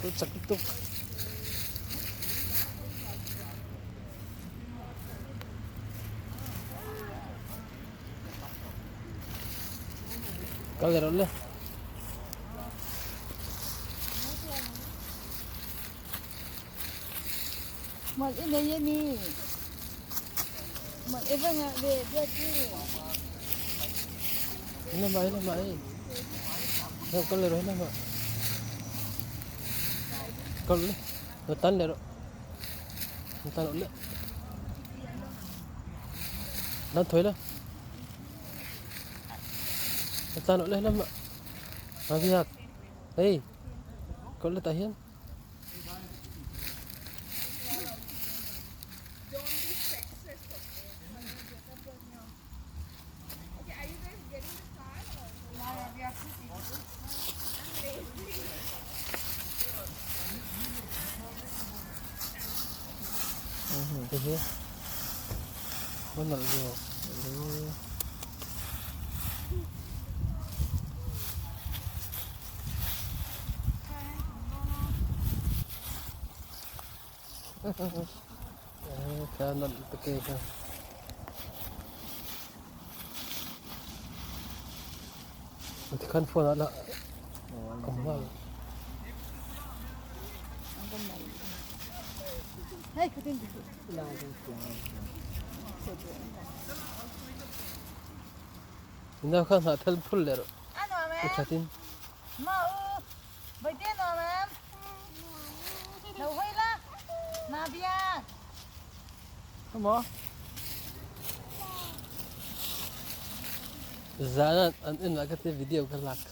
Kal chak lutuk. Kal leh rawh le. Mal i nei a ni. Mal i va ngah ve Biaki. Helama helama ei. Hei kal leh rawh helama. Kal le. Lo tan leh rawh. Lo tan rawh le. Nan thawi la. Lo tan rawh le helama. Mabiak. Hei. Kal le tah hian. Te hi a nalh ve kha nalh te ke kha. Tikhan phone ah lah awm nghal. Ina kha hnah thel phul leh rawh u thatin. Zan an en ah ka ti video ka lak.